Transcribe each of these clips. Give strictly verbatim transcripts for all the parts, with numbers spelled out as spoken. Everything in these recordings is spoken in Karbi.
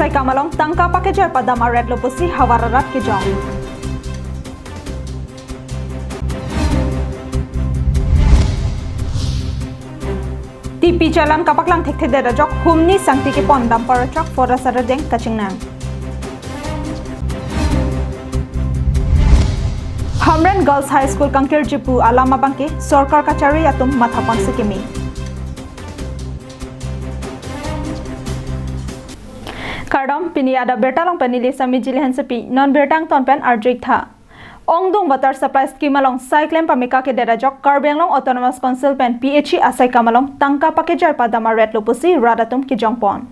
Saikam along tangka pakejar padam aret lo pusi havar arat kejong. T P challan kapaklang thekthedet ajok humni sangti kepon dumper truck Forest Aradeng kachingnang. Hamren Girls High School kangkirji pu alam abangke sorkar kachari atum mathaponsi kimi. Kardom, pini adap birta along pen neli Sami Jili Hansepi, non birta angton pen arju-ik tha. Ongdung Water Supply Scheme along sai klem pameka kedet ajok Karbi Anglong Autonomous Council pen P H E asaikam along tangka pakejar padam aret lo pusi rat atum kejongpon.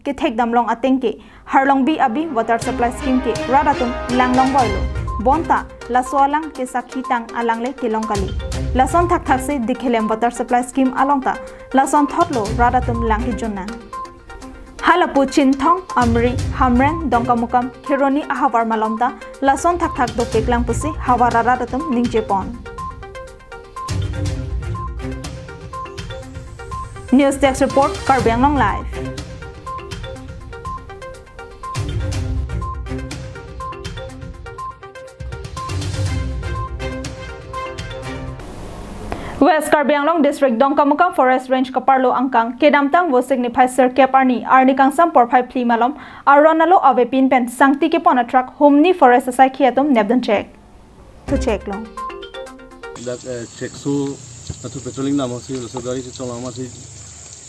Kethekdam long ateng ke Harlongbi abi Water Supply Scheme ke rat atum langlong boilo. Bonta laso alang ke sakhi tang alang le kelong kali. Lason thakthaksi Dikhelem Water Supply Scheme along ta lasonthot lo rat atum lang kejun nang. Halapu Chinthong, Amri, Hamren, Dongkamukam, Kheroni ahavar malom ta lason thakthak dopiklang pusi havar arat atum ningjepon. News Desk Report, Karbi Anglong Live. West Karbi Anglong District Dongkamukam Forest Range kaparlo angkang kedamtang Vosik niphai sirkep arni, arni kangsam porphai phli malom aron alo avepin pen sangti kepon a truck humni forest asaikhi atum nepdun chek. To chek long. Dak, eh, chekso athu patrolling dam amatsi laso gari si chong amatsi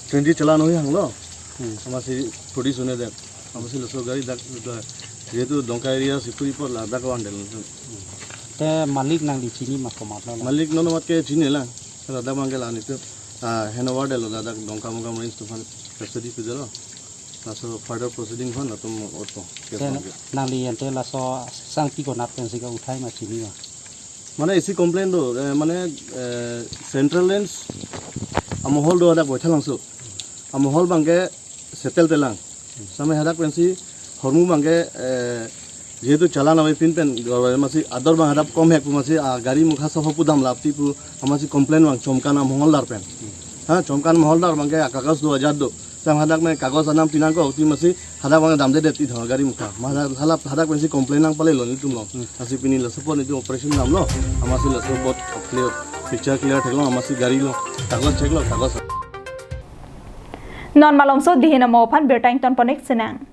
twenty challan hui hanglo. Hmm. Amatsi produce hone dak. Amatsi laso gari dak, dak, jehetu Dongka area si puri apot ladak van del. Te malik nangli chini ma komatlo la? Malik non amat ke chini lang. Ladak abangke la nitu, ah, handover del ladak Dongkamukam Range atum aphan custody pidelo. Laso further proceeding aphan latum oto case. Te abangke. Nangli ante laso sangti konat pensi ka uthai ma chini ma? Mane isi complain do, eh, mane, eh, Central Range amohol do hadak Baithalangso. Amohol abangke settle telang. Sampai hadak pensi hormu abangke, eh, jehetu challan avepin pen, amatsi ador abang hadak kom hek pu amatsi, ah, gari mukha soho pu damlapti pu amatsi complain abang Chomkan amoholdar pen. Ha, Chomkan amoholdar abangke akagos do ajat do. Sampai hadak me kagos anam pinangkok ti amatsi hadak abang damdedet ti tho gari mukha. Ma hadak, hadak pensi complain nangpalelo nelitum along. Hmm. Amatsi pini laso apot nelitum operation damlo. Amatsi laso apot clear, picture clear theklong amatsi gari along. Kagos cheklo, kagos. Non malomso dihin amo aphan birta ingtonpon-ik sinang.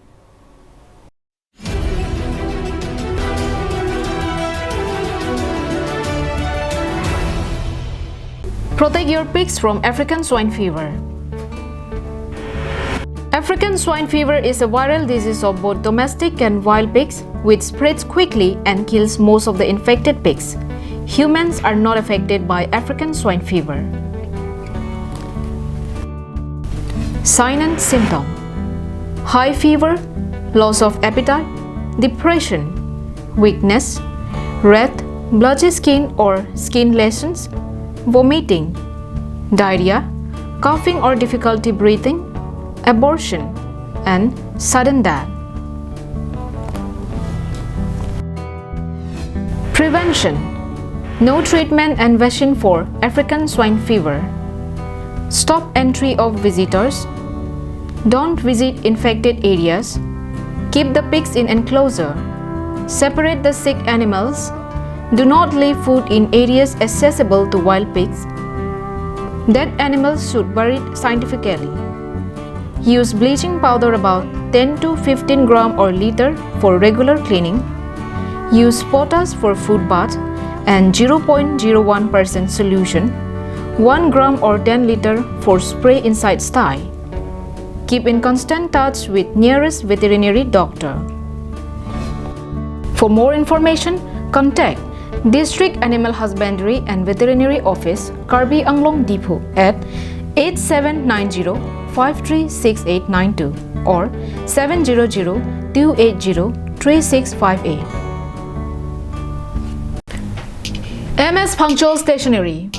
Protect your pigs from African swine fever. African swine fever is a viral disease of both domestic and wild pigs, which spreads quickly and kills most of the infected pigs. Humans are not affected by African swine fever. Sign and symptom: high fever, loss of appetite, depression, weakness, red, blotchy skin or skin lesions, vomiting, diarrhea, coughing or difficulty breathing, abortion, and sudden death. Prevention: no treatment and vaccine for African swine fever. Stop entry of visitors. Don't visit infected areas. Keep the pigs in enclosure. Separate the sick animals. Do not leave food in areas accessible to wild pigs. Dead animals should buried scientifically. Use bleaching powder about ten to fifteen gram or liter for regular cleaning. Use potash for food bath and zero point zero one percent solution, one gram or ten liter for spray inside sty. Keep in constant touch with nearest veterinary doctor. For more information, contact District Animal Husbandry and Veterinary Office, Karbi Anglong Diphu at eight seven nine zero five three six eight nine two or seven zero zero two eight zero three six five eight. M S Phangcho Stationery.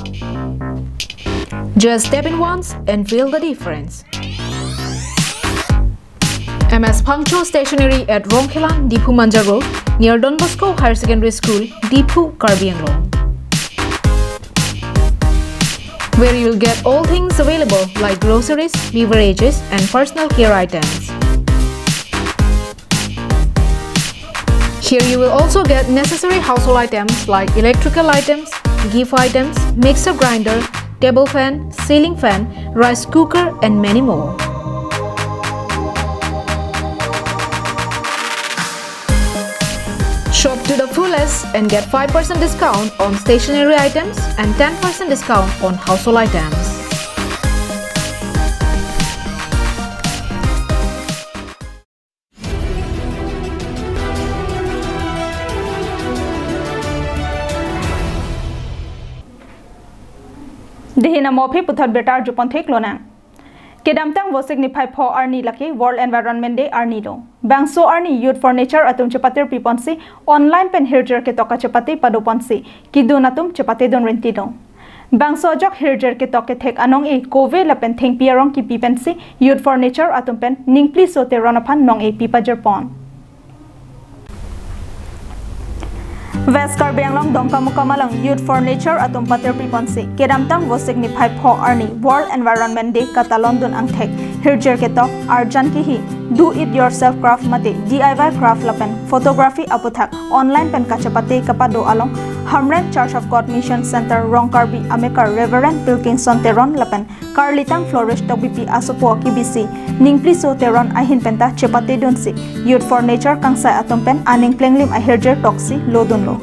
Just step in once and feel the difference. M S Phangcho Stationery at Rongkhelan, Diphu Manja Road, near Don Bosco Higher Secondary School, Diphu, Karbi Anglong, where you'll get all things available like groceries, beverages, and personal care items. Here you will also get necessary household items like electrical items, gift items, mixer grinder, table fan, ceiling fan, rice cooker, and many more. Shop to the fullest and get five percent discount on stationery items and ten percent discount on household items. Dehin amo aphi puthot birta arjupon theklonang. Kedamtang Vosik niphai pho arni lake World Environment Day arni do. Bangso arni Youth for Nature atum chepatir piponsi online pen hirjir ketok kachepate padoponsi kedun atum chepatedun rintidun. Bangso ajok hirjir ketok kethek anong-e kove lapen thengpi arong kipi pensi Youth for Nature atum pen Ningpliso Teron aphan nong-e pipajirpon. West Karbi Anglong Dongkamukam along Youth for Nature atum patir piponsi kedamtang Vosik niphai pho arni World Environment Day katalondun angthek hirjir ketok, arjan kihi, do it yourself craft mate D I Y craft lapen photography aputhak online pen kachepate kapado along Hamren Church of God Mission Center, Rongkarbi amekar Reverend Pilkingson Teron lapen Karlitang Flourish Tokbipi asopo kibisi Ningpliso Teron ahin penta chepatedunsi Youth for Nature kangsai atum pen aning plenglim ahirjir toksi lodunlo.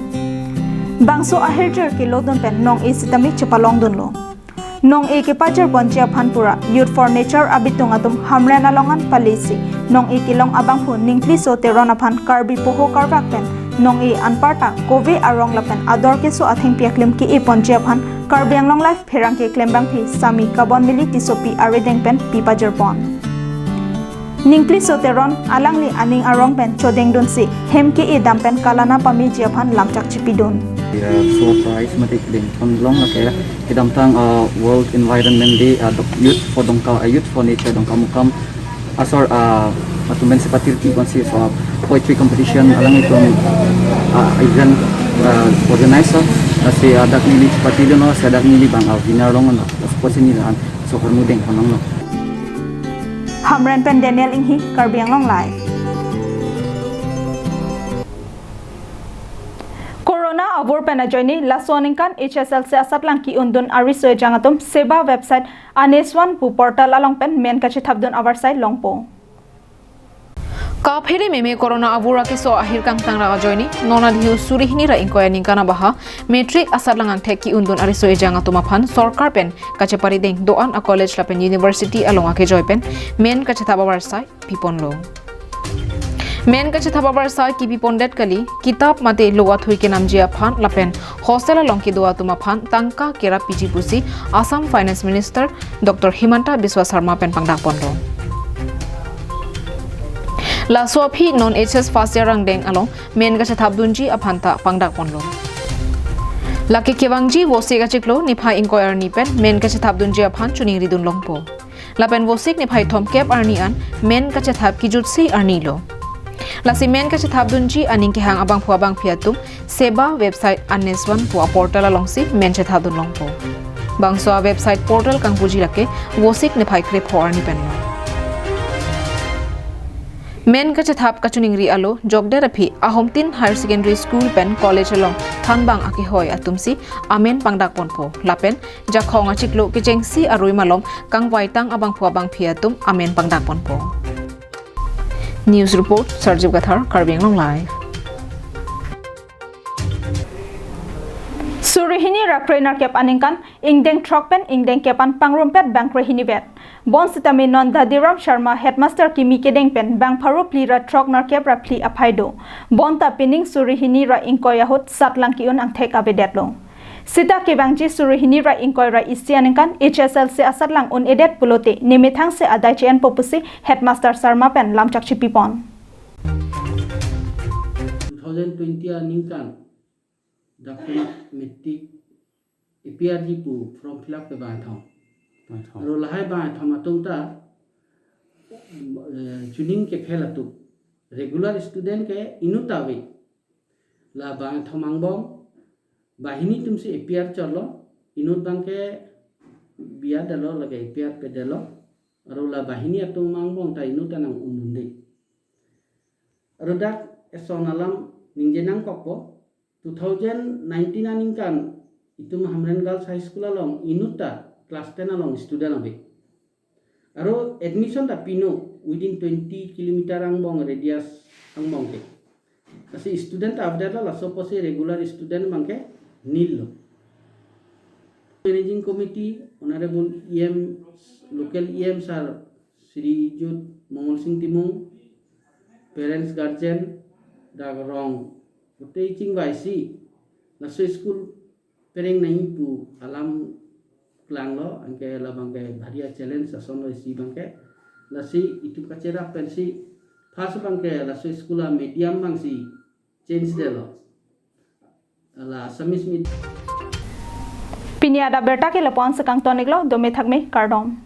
Bangso ahirjir kelodun pen nong-e sitame chepalongdunlo. Nong-e kepajirponji aphan pura Youth for Nature abitung atum Hamren along an palisi nong-e kelong abangphu Ningpliso Teron aphan Karbi poho karvak pen nong-e anparta kove arong lapen ador keso athengpi aklim ke-eponji aphan Karbi Anglong Live pherangke klembangpi Sami Kabonmili Tissopi arideng pen pipajirpon. Ningpliso Teron alangli aning arong pen chodengdunsi hem ke-e dam pen kalana pameji aphan lamchak chipidun. Ya, surprise mate kedengthon long lake kedamtang, uh, World Environment Day, uh, Dok-, Youth for Dongka, uh, Youth for Nature Dongkamukam asor, uh, atum pen chepatir piponsi, uh, poetry competition alanglitum, uh, event, uh, organize, uh, si, uh, dak neli chepatedunlo, si dak neli bang, uh, winner longlo, uh, sports ni lan so hormu dengthon longlo. Hamren pen Daniel Inghi, Karbi Anglong Live. Corona avur pen ajoine laso aningkan H S L C asatlang ki-undun ariso ejang atum SEBA website Aneswan pu portal along pen men kachethapdun avarsai longpo. Kaphere meme corona avur akeso ahir kangtang ra ajoine, non adhiu suri hini ra ingkoi aningkan abaha, matric asatlang angthek ki-undun ariso ejang atum aphan sorkar pen kacheparideng do-an a-college lapen university along akejoi pen men kachethap avarsai piponlo. Men kachethap avarsai kipipondet kali, kitap mate lo athui kenamji aphan lapen hostel along kedo atum aphan tangka kerap piji pusi Assam Finance Minister Doctor Himanta Biswa Sarma pen pangdakponlo. Laso aphi non H S first year angdeng along men kachethapdunji aphanta pangdakponlo. Lake kevangji Vosik achiklo niphai ingkoi arni pen men kachethapdunji aphan choningridun longpo. Lapen Vosik niphai thomkep arni an men kachethap kijutsi arnilo. Lasi men kachethapdunji aning kehang abangphu abangphi atum SEBA website Aneswan pu a-portal alongsi men chethapdun longpo. Bangso a-website portal kangpuji lake Vosik niphai krepho arni pen. Men kachethap kachoningri alo jokdet aphi Ahomtin Higher Secondary School pen college along thanbang akehoi atumsi amen pangdakponpo. Lapen Jakhong achiklo kechengsi arui malom kangvaitang abangphu abangphi atum amen pangdakponpo. News report, Sarjib Kathar, Karbi Anglong Live. Suri hini ra kre nerkep aningkan, ingdeng throk pen ingdeng kep an pangrumpet bang kre hini vet. Bonsitame non Dadiram Sharma headmaster kimi kedeng pen bang pharo phli ra throk nerkep ra phli aphai do. Bonta pining suri hini ra ingkoi ahut satlang ki-un angthek avedetlo. Sita kevangji suri hini ra ingkoi ra isi aningkan H S L C asatlang un-edet pulote nemethang se adai che-enpo pusi headmaster Sharma pen lamchak chipipon. Two thousand twenty aningkan dak pen matric A P R ji pu form fill up ke bangthom. Bangthom. Aro lahai bangthom atum ta, eh, chuning ke fail atum. Regular student ke inut ave. La bangthom angbong, banghini atumsi A P R cholo, inut abangke biya detlo lake A P R pedetlo. Aro la banghini atum angbong ta inut ta nang-un-unde. Aro dak eson alam ningje nangkokpo, two thousand nineteen aningkan itum Hamren Girls High School along inutta class ten along student ave. Aro admission ta pino within twenty kilometer angbong radius angbong ke. Lasi student ta avdetlo, laso apotsi regular student abangke nil lo. Managing Committee, Honorable E M, local E M Sir Shri Jut Mongol Sing Timung, parents, guardian, dak rong, pute chingvaisi laso school pereng nangji pu alam klanglo, anke labangke bhari a-challenge asonlo isi abangke. Lasi itum kacherap pensi first abangke laso school a-medium abangsi change detlo. La Assamese medium. Pini adap abirta ke lapu-an si kangton-iklo, dome thakme, kardom.